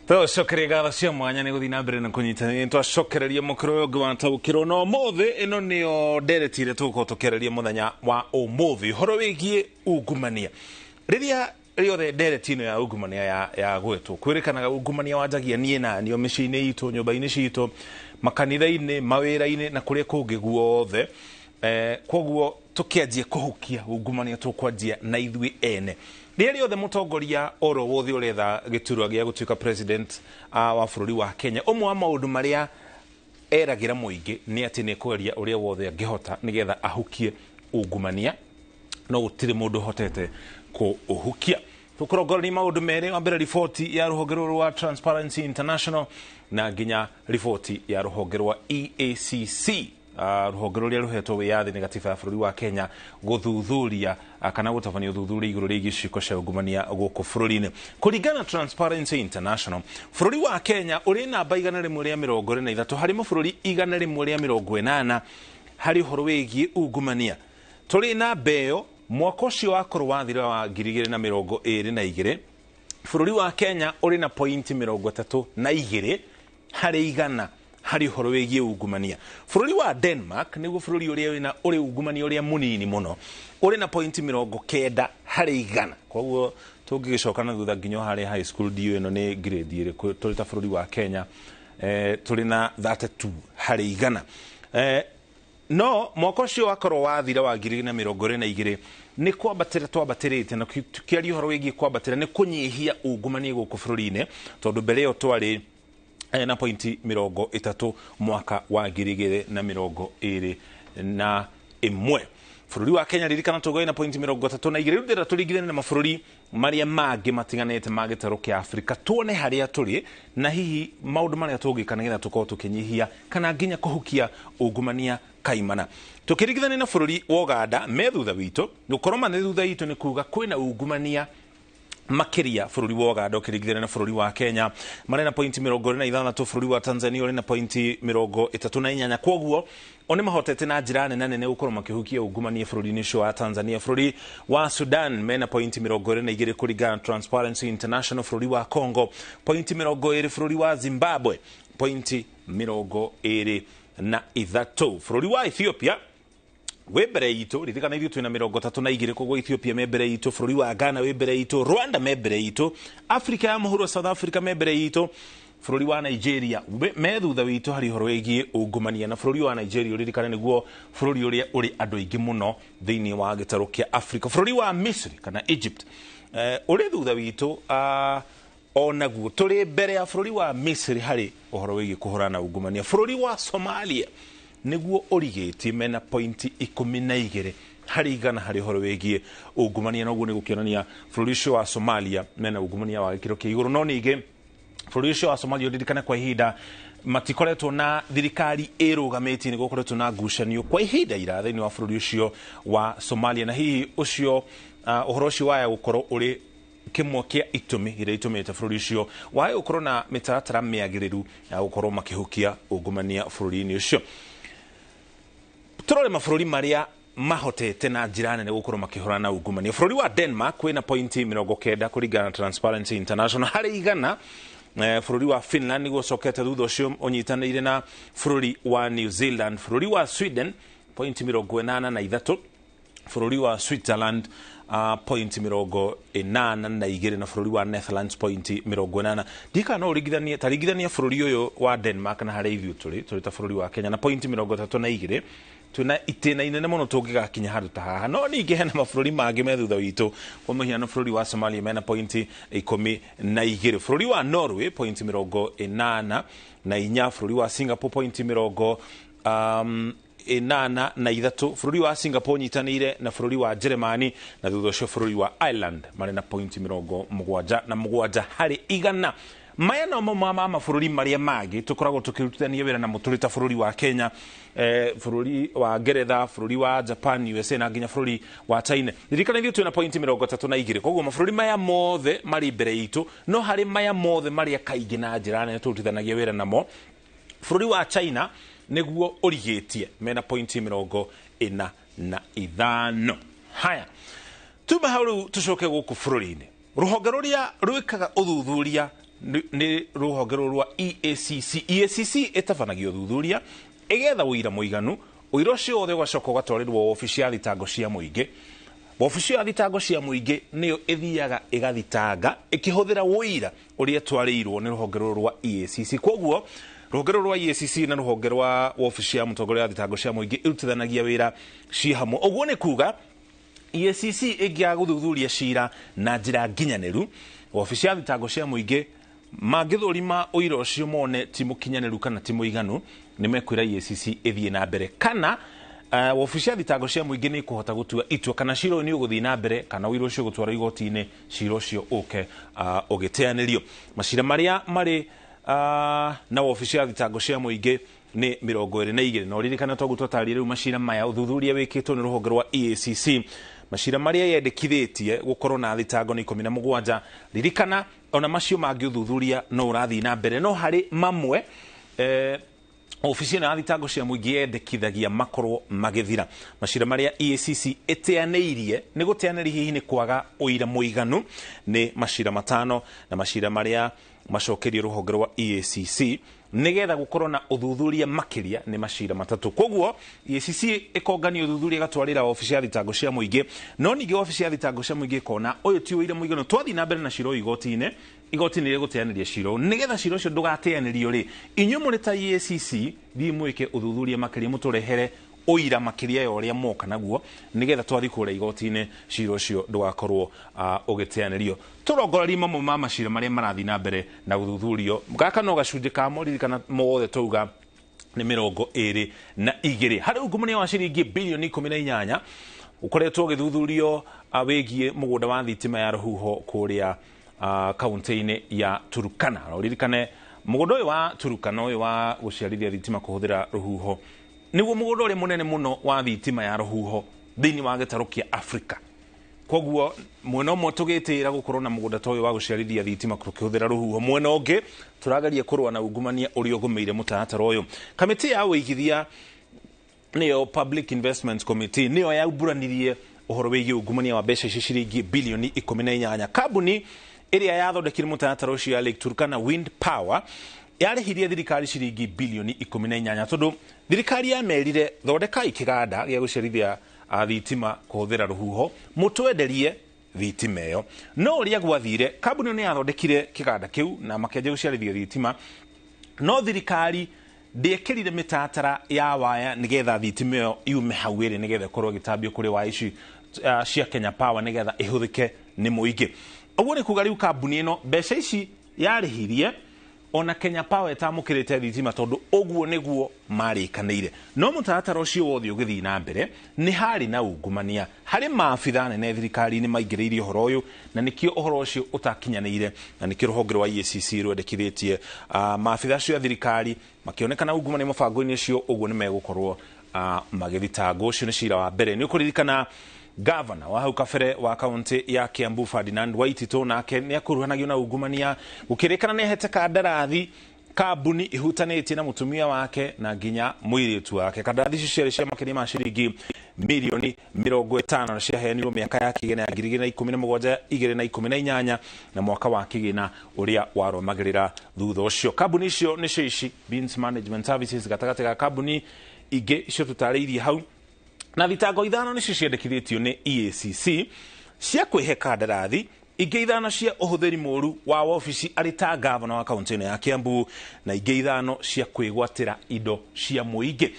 Tũcokerie ngatho cia mwanya nĩ gũthiĩ na mbere na kũnyitanĩra. Twacokereria mũkĩro ũyũ ũngĩ wa taũkĩrwo na ũmũthĩ. Ĩno nĩyo ndereti ĩrĩa tũgũkorwo tũkĩarĩria mũthenya wa ũmũthĩ, ũhoro wĩgiĩ ungumania. Rĩrĩa rĩothe ndereti ĩno ya ungumania ya gwetwo, kwĩrĩkanaga ungumania wanjagia niĩ na niĩ mĩciĩ-inĩ itũ, nyũmba-inĩ citũ, makanitha-inĩ, mawĩra-inĩ na kũrĩa kũngĩ guothe. Koguo tũkĩanjia kũhukia ungumania tũkwanjia na ithuĩ ene. Rĩrĩa rĩothe mũtongoria oro wothe ũretha gĩturwa gĩa gũtuĩka president wa bũrũri wa Kenya, ũmwe wa maũndũ marĩa eragĩra mũingĩ nĩ atĩ nĩ kũgeria ũrĩa wothe angĩhota nĩgetha ahukie ungumania, no gũtirĩ mũndũ ũhotete kũũhukia. Tũkũrongoreria maũndũ merĩ: wa mbere, riboti ya rũhonge rũrũ rwa Transparency International na nginya riboti ya rũhonge rwa EACC, rũhonge rũrĩa rũhetwo wĩyathi nĩ gatiba ya bũrũri wa Kenya gũthuthuria kana gũtabania ũthuthuria igũrũ rĩgiĩ ciĩko cia ungumania gũkũ bũrũri-inĩ. Kũringana na Transparency International, bũrũri wa Kenya ũrĩ namba 123 harĩ mabũrũri 180 harĩ ũhoro wĩgiĩ ungumania. Tũrĩ namba ĩyo mwaka ũcio wakorwo wathira wa 2022. Bũrũri wa Kenya ũrĩ na pointi 32 harĩ 100 harĩ ũhoro wĩgiĩ ungumania. Bũrũri wa Denmark nĩguo bũrũri ũrĩa wĩna ũrĩ ungumania ũrĩa mũnini mũno, ũrĩ na pointi 90 harĩ 100. Koguo tũngĩgĩcoka na thutha nginya o harĩa high school, ndiũĩ ĩno nĩ grade ĩrĩkũ, tũrĩ ta bũrũri wa Kenya tũrĩ na 32 harĩ 100. No mwaka ũcio wakorwo wathira wa 2022 nĩ kwambatĩra twambatĩrĩte, na tũkĩaria ũhoro wĩgiĩ kwambatĩra nĩ kũnyihia ungumania gũkũ bũrũri-inĩ, tondũ mbere ĩyo twarĩ na pointi 30 mwaka wa 2021. Bũrũri wa Kenya, ririkana, tũgoĩ na pointi 32. Rĩu ndĩrenda tũringithanie na mabũrũri marĩa mangĩ matiganĩte ma gĩtarũ kĩa Afrika, tuone harĩa tũrĩ na hihi maũndũ marĩa tũngĩka nĩgetha tũkorwo tũkĩnyihia kana nginya kũhukia ungumania kaimana. Tũkĩringithania na bũrũri wa Uganda, me thutha witũ. Gũkorwo marĩ thutha witũ nĩ kuga kwĩna ungumania makĩria bũrũri wa Uganda ũkĩringithania na bũrũri wa Kenya, marĩ na pointi 46. Bũrũri wa Tanzania ũrĩ na pointi 38. Kwoguo o nĩ mahotete na njĩra nene nene gũkorwo makĩhukia ungumania bũrũri-inĩ ũcio wa Tanzania. Bũrũri wa Sudan mena pointi 22 kũringana na Transparency International. Bũrũri wa Congo pointi 20. Bũrũri wa Zimbabwe pointi 23. Bũrũri wa Ethiopia wĩ mbere itũ. Ririkana ithuĩ twĩna 32, koguo Ethiopia me mbere itũ. Bũrũri wa Ghana wĩ mbere itũ. Rwanda me mbere itũ. Afrika ya Mũhuro, South Africa me mbere itũ. Bũrũri wa Nigeria me thutha witũ harĩ ũhoro wĩgiĩ ungumania, na bũrũri wa Nigeria, ũririkane, nĩguo bũrũri ũrĩa ũrĩ andũ aingĩ mũno thĩinĩ wa gĩtarũ kĩa Afrika. Bũrũri wa Misri kana Egypt ũrĩ thutha witũ. Onaguo tũrĩ mbere ya bũrũri wa Misri harĩ ũhoro wĩgiĩ kũhũrana na ungumania. Bũrũri wa Somalia nĩguo ũrigĩtie, mena pointi 12 harĩ 100 harĩ ũhoro wĩgiĩ ungumania, noguo nĩ gũkĩonania bũrũri ũcio wa Somalia mena ungumania wa gĩkĩro kĩa igũrũ. No ningĩ bũrũri ũcio wa Somalia, ũririkane, kwa ihinda matikoretwo na thirikari ĩrũgamĩtie, nĩ gũkoretwo na ngucanio kwa ihinda ira thĩinĩ wa bũrũri ũcio wa Somalia, na hihi ũcio ũhoro ũcio waya gũkorwo ũrĩ kĩmwe kĩa itũmi iria itũmĩte bũrũri ũcio wage gũkorwo na mĩtaratara mĩagĩrĩru ya gũkorwo makĩhukia ungumania bũrũri-inĩ ũcio. Tũrore mabũrũri marĩa mahotete na njĩra nene gũkorwo makĩhũrana na ungumania. Bũrũri wa Denmark wĩna pointi 90 kũringana na Transparency International harĩ 100. Bũrũri wa Finland nĩguo ũcokete thutha ũcio ũnyitanĩire na bũrũri wa New Zealand. Bũrũri wa Sweden pointi 83. Bũrũri wa Switzerland pointi 82, na bũrũri wa Netherlands pointi 80. Ndikana no ũringithanie, ta ringithania bũrũri ũyũ wa Denmark na harĩa ithuĩ tũrĩ ta bũrũri wa Kenya na pointi 32. Twĩna itĩna inene mũno tũngĩgakinya handũ ta haha. No ningĩ hena mabũrũri mangĩ me thutha witũ, kwa mũhiano bũrũri wa Somalia mena pointi 12. Bũrũri wa Norway pointi 84. Bũrũri wa Singapore pointi 83. Bũrũri wa Singapore ũnyitanĩire na bũrũri wa Jeremani, na thutha ũcio bũrũri wa Ireland marĩ na pointi 77 harĩ 100. Maya no mamwe ma mabũrũri marĩa mangĩ tũkoragwo tũkĩrutithania wĩra namo tũrĩ ta bũrũri wa Kenya, bũrũri wa Ngeretha, bũrũri wa Japan, USA na nginya bũrũri wa China. Ririkana ithuĩ twĩna pointi 32, koguo mabũrũri maya mothe marĩ mbere itũ. No harĩ maya mothe marĩa kaingĩ na njĩra nene tũrutithanagia wĩra namo, bũrũri wa China nĩguo ũrigĩtie, mena pointi 45. Haya, tuma hau rĩu tũcoke gũkũ bũrũri-inĩ. Rũhonge rũrĩa rwĩkaga ũthuthuria Nĩ rũhonge rũrũ rwa EACC. EACC ĩtabanagia ũthuthuria, ĩgetha ũira mũiganu. Ũira ũcio wothe ũgacoka ũgatwarĩrwo wabici ya thitango cia mũingĩ. Wabici ya thitango cia mũingĩ nĩyo ĩthiaga ĩgathitanga ĩkĩhũthĩra ũira ũrĩa ĩtwarĩirwo nĩ rũhonge rũrũ rwa EACC. Koguo rũhonge rũrũ rwa EACC na rũhonge rwa wabici ya mũtongoria wa thitango cia mũingĩ irutithanagia wĩra ci hamwe. Ũguo nĩ kuga EACC ĩngĩaga gũthuthuria cira na njĩra nginyanĩru, wabici ya thitango cia mũingĩ mangĩthũrima ũira ũcio mone ti mũkinyanĩru kana ti mũiganu, nĩ mekwĩra EACC ĩthiĩ na mbere, kana wabici ya thitango cia mũingĩ nĩ ĩkũhota gũtua itua kana cira ũyũ nĩ ũgũthiĩ na mbere, kana ũira ũcio ũgũtwarwo igoti-inĩ, cira ũcio ũke ũgĩteanĩrio. Macira marĩa marĩ na wabici ya thitango cia mũingĩ nĩ 22, na ũririkane toguo twatarĩria rĩu macira maya ũthuthuria wĩkĩtwo nĩ rũhonge rwa EACC. Macira marĩa yendekithĩtie gũkorwo na thitango nĩ 17. Ririkana ona macio mangĩ ũthuthuria no ũrathiĩ na mbere, no harĩ mamwe obici ĩno ya thitango cia mũingĩ yendekithagia makorwo magĩthira. Macira marĩa EACC ĩteanĩirie, nĩ gũteanĩria hihi nĩ kwaga ũira mũiganu, nĩ macira 5, na macira marĩa macokerio rũhonge rwa EACC nĩgetha gũkorwo na ũthuthuria makĩria nĩ macira 3. Koguo EACC ĩkongania ũthuthuria ĩgatwarĩra wabici ya thitango cia mũingĩ, no ningĩ wabici ya thitango cia mũingĩ ĩkona ũyũ ti ũira mũiganu, twathiĩ na mbere na cira ũyũ igoti-inĩ, igoti nĩ rĩgũteanĩria cira ũyũ. Nĩgetha cira ũcio ndũgateanĩrio rĩ, inyuĩ mũrĩ ta EACC thiĩ mwĩke ũthuthuria makĩria, mũtũrehere ũira makĩria ya ũrĩa moka naguo, nĩgetha twathiĩ kũrĩa igoti-inĩ cira ũcio ndũgakorwo ũgĩteanĩrio. Tũrongorerie mamwe ma macira marĩa marathiĩ na mbere na gũthuthurio. Gaka no gacunjĩ kamo, ririkana mothe twauga nĩ 22. Harĩ ungumania wa ciringi bilioni 18 ũkoretwo ũgĩthuthurio wĩgiĩ mũgũnda wa thitima ya rũhuho kũrĩa kaunti-inĩ ya Turkana. Na ũririkane mũgũnda ũyũ wa Turkana ũyũ wa gũciarithia thitima kũhũthĩra rũhuho nĩguo mũgũnda ũrĩa mũnene mũno wa thitima ya rũhuho thĩinĩ wa gĩtarũ kĩa Afrika. Koguo mwena ũmwe tũgĩtĩĩra gũkorwo na mũgũnda ta ũyũ wa gũciarithia thitima tũkĩhũthĩra rũhuho, mwena ũngĩ tũrageria kũrũa na ungumania ũrĩa ũgũmĩire mũtaratara ũyũ. Kamĩtĩ ya ũigithia nĩyo Public Investment Committee nĩyo yaumbũranirie ũhoro wĩgiĩ ungumania wa mbeca ici ciringi bilioni 18. Kambuni ĩrĩa yathondekire mũtaratara ũcio ya Lake Turkana Wind Power yarĩhirie thirikari ciringi bilioni 18, tondũ thirikari yamerire thondekai kĩganda gĩa gũciarithia thitima kũhũthĩra rũhuho, mũtwenderie thitima ĩyo. No ũrĩa gwathire, kambuni ĩyo nĩ yathondekire kĩganda kĩu na makĩanjia gũciarithia thitima, no thirikari ndĩekĩrire mĩtaratara ya waya nĩgetha thitima ĩyo yume hau ĩrĩ, nĩgetha ĩkorwo ĩgĩtambio kũrĩ waya ici cia Kenya Power nĩgetha ĩhũthĩke nĩ mũingĩ. Ũguo nĩ kuga rĩu kambuni ĩno mbeca ici yarĩhirie ona Kenya Power ĩtamũkĩrĩte thitima, tondũ ũguo nĩguo marĩkanĩire. No mũtaratara ũcio wothe ũgĩthiĩ na mbere nĩ harĩ na ungumania, harĩ maabitha nene thirikari-inĩ maingĩrĩirie ũhoro ũyũ, na nĩkĩo ũhoro ũcio ũtakinyanĩire, na nĩkĩo rũhonge rwa EACC rwendekithĩtie maabitha acio a thirikari makĩonekana ungumania mũbango-inĩ ũcio, ũguo nĩ megũkorwo magĩthitangwo. Ũcio nĩ cira wa mbere. Nĩ ũkũririkana gavana wa hau kabere wa kaunti ya Kiambu Ferdinand Waititu nake nĩ akuruhanagio na ungumania, gũkĩrĩkana nĩ ahete kandarathi kambuni ihutanĩtie na mũtumia wake na nginya mũirĩtu wake. Kandarathi icio ciarĩ cia makĩria ma ciringi milioni 50 na ciaheanirwo mĩaka ya kĩgĩna ya 2017, 2018 na mwaka wa kĩgĩna ũrĩa warũmagĩrĩra thutha ũcio. Kambuni icio nĩcio ici Beans Management Services gatagatĩ ga kambuni ingĩ icio tũtarĩirie hau, na thitango 5 nĩcio ciendekithĩtio nĩ EACC cia kwĩhe kandarathi, ingĩ 5 cia ũhũthĩri mũru wa wabici arĩ ta gavana wa kaunti ĩno ya Kiambu, na ingĩ 5 cia kwĩgwatĩra indo cia mũingĩ.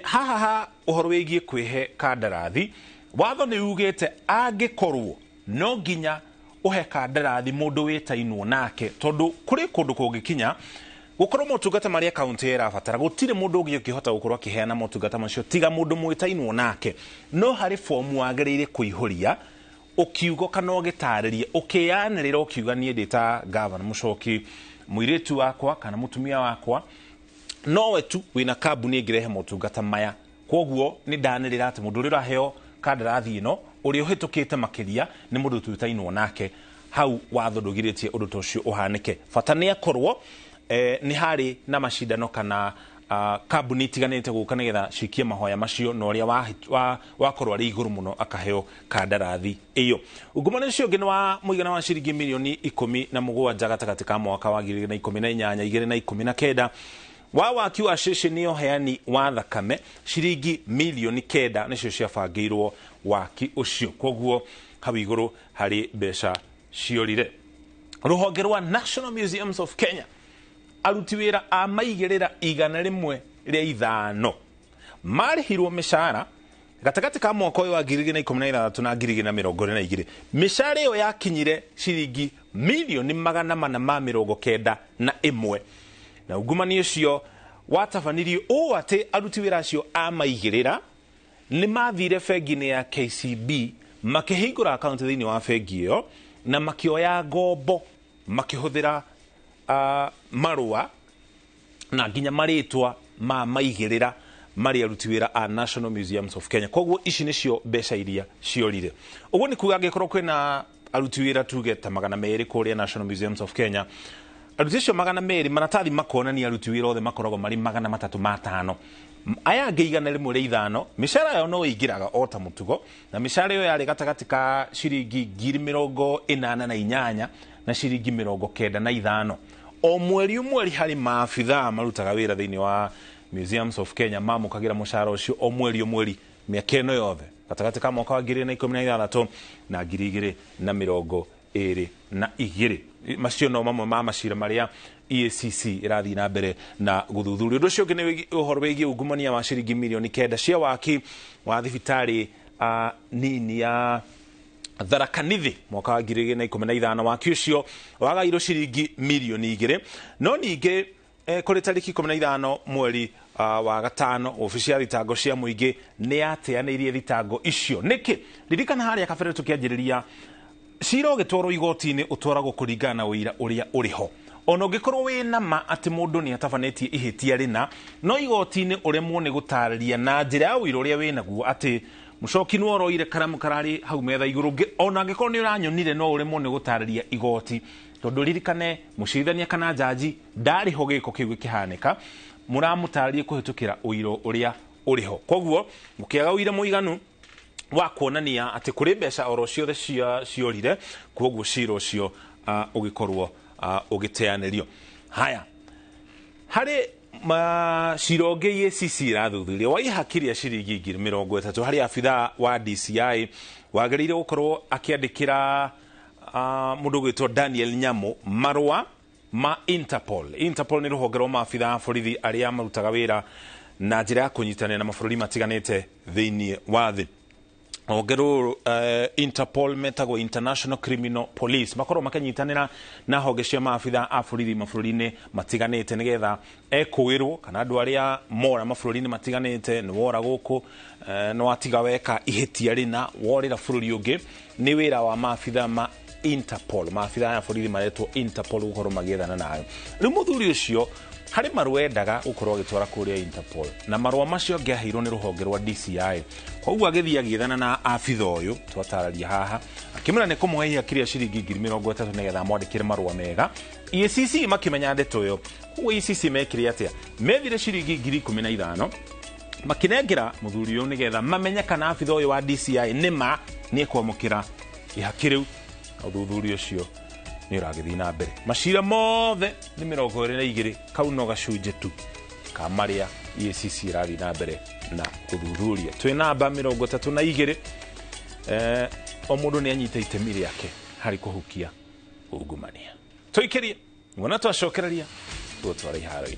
Haha ha ũhoro wĩgiĩ kwĩhe kandarathi, watho nĩ ugĩte angĩkorwo no nginya ũhe kandarathi mũndũ wĩtainwo nake, tondũ kũrĩ kũndũ kũngĩkinya gũkorwo motungata marĩa kaunti ĩrabatara gũtirĩ mũndũ ũngĩ ũngĩhota gũkorwo akĩheana motungata macio tiga mũndũ mwĩtainwo nake. No harĩ fomu wagĩrĩire kũihũria ũkiuga kana ũgĩtarĩria ũkĩanĩrĩra ũkiuga niĩ ndĩ ta gavana Mũchoki, mũirĩtu wakwa kana mũtumia wakwa nowe tu wĩna kambuni ĩngĩrehe motungata maya, koguo nĩ ndanĩrĩra atĩ mũndũ ũrĩa ũraheo kandarathi ĩno ũrĩa ũhĩtũkĩte makĩria nĩ mũndũ twĩtainwo nake. Hau watho ndũgirĩtie ũndũ ta ũcio ũhanĩke, bata nĩ akorwo nĩ harĩ na macindano kana Kambuni itiganĩte gũka nĩgetha cikie mahoya macio, na ũrĩa wakorwo arĩ igũrũ mũno akaheo kandarathi ĩyo. Ungumania ũcio ũngĩ nĩ wa mũigana wa ciringi mirioni 17 gatagatĩ ka mwaka wa 2018 2019 wa waki wa ceceni ya ũheani wa thakame, ciringi mirioni 9 nĩcio ciabangĩirwo waki ũcio. Koguo hau igũrũ harĩ mbeca ciorire. Rũhonge rwa National Museums of Kenya, aruti wĩra a maigĩrĩra 105 marĩhirwo mĩcara gatagatĩ ka mwaka ũyũ wa 2016 na 2022. Mĩcara ĩyo yakinyire ciringi mirioni 491, na ungumania ũcio watabanirio ũũ atĩ aruti wĩra acio a maigĩrĩra nĩ mathire bengi-inĩ ya KCB, makĩhingũra akaunti thĩinĩ wa bengi ĩyo na makĩoya ngombo makĩhũthĩra marũa na nginya marĩtwa ma maigĩrĩra marĩ aruti wĩra a National Museums of Kenya. Koguo ici nĩcio mbeca iria ciorire. Ũguo nĩ kuga angĩkorwo kwĩna aruti wĩra tuge ta 200 kũrĩa National Museums of Kenya, aruti acio 200, maratathi makonania aruti wĩra othe makoragwo marĩ 305, aya angĩ 105 mĩcara yao no ĩingĩraga o ta mũtugo, na mĩcara ĩyo yarĩ gatagatĩ ka ciringi 88,000 na ciringi 95 o mweri mweri. Harĩ maabithaa marutaga wĩra thĩinĩ wa Museums of Kenya mamũkagĩra mũcara ũcio o mweri o mweri mĩaka ĩno yothe gatagatĩ ka mwaka wa 2016 na 2022. Macio no mamwe ma macira marĩa EACC ĩrathiĩ na mbere na gũthuthuria. Ũndũ ũcio ũngĩ nĩ ũhoro wĩgiĩ ungumania wa ciringi mirioni 9 cia waki wa thibitarĩ nini ya Tharaka Nithi mwaka wa 2015. Waki ũcio wagairwo ciringi mirioni 2, no ningĩ kũrĩ tarĩki 15 mweri wa gatano, obici ya thitango cia mũingĩ nĩ yateanĩirie thitango icio. Nĩkĩ? Ririkana harĩa kabere tũkĩanjĩrĩria, cira ũgĩtwarwo igoti-inĩ ũtwaragwo kũringana na ũira ũrĩa ũrĩ ho. Ona ũngĩkorwo wĩna ma atĩ mũndũ nĩ atabanĩtie ihĩtia rĩna, no igoti-inĩ ũremwo nĩ gũtarĩria na njĩra ya ũira ũrĩa wĩnaguo atĩ mũcoki nĩ oroire karamu kararĩ hau metha igũrũ, ona angĩkorwo nĩ ũranyonire, no ũremwo nĩ gũtarĩria igoti, tondũ ririkane mũcirithania kana njanji ndarĩ ho gĩko kĩu gĩkĩhanĩka, mũramũtarĩrie kũhĩtũkĩra ũira ũrĩa ũrĩ ho. Koguo mũkĩaga ũira mũiganu wa kuonania atĩ kũrĩ mbeca oro ciothe ciorire, koguo cira ũcio ũgĩkorwo ũgĩteanĩrio. Haya, harĩ cira ũngĩ EACC ĩrathuthuria wa ihaki rĩa ciringi 30,000 harĩ abithaa wa DCI wagĩrĩire gũkorwo akĩandĩkĩra mũndũ ũgwĩtwo Daniel Nyamu marũa ma Interpol. Interpol nĩ rũhonge rwa maabithaa a borithi arĩa marutaga wĩra na njĩra ya kũnyitanĩra na mabũrũri matiganĩte thĩinĩ wa thĩ. Rũhonge rũrũ Interpol metagwo International Criminal Police, makorwo makĩnyitanĩra na honge cia maabithaa a borithi mabũrũri-inĩ matiganĩte nĩgetha ekũĩrwo kana andũ arĩa mora mabũrũri-inĩ matiganĩte. Nĩ wora gũkũ, nĩ watiga weka ihĩtia rĩna, worĩra bũrũri ũngĩ, nĩ wĩra wa maabithaa ma Interpol, maabithaa ya borithi maretwo Interpol, gũkorwo magĩethana nayo. Rĩu mũthuri ũcio harĩ marũa endaga gũkorwo agĩtwara kũrĩa Interpol, na marũa macio angĩaheirwo nĩ rũhonge rwa DCI. Koguo agĩthiĩ agĩethana na abitha ũyũ twatararia haha, akĩmwĩra nĩ kũmũhe ihaki rĩa ciringi 30,000 nĩgetha amwandĩkĩre marũa mega. EACC makĩmenya ndeto ĩyo. Koguo EACC mekire atĩa? Methire ciringi 15,000 makĩnengera mũthuri ũyũ nĩgetha mamenye kana abitha ũyũ wa DCI nĩ ma nĩ ekwamũkĩra ihaki rĩu. Ũthuthuria ũcio nĩ ũragĩthiĩ na mbere. Macira mothe nĩ 22, kau no gacunjĩ tu ka marĩa EACC ĩrathiĩ na mbere na gũthuthuria. Twĩ namba 32. O mũndũ nĩ anyita itemi rĩake harĩ kũhukia ungumania. Tũikĩrie muona twacokereria tũgũtwara iharo-inĩ.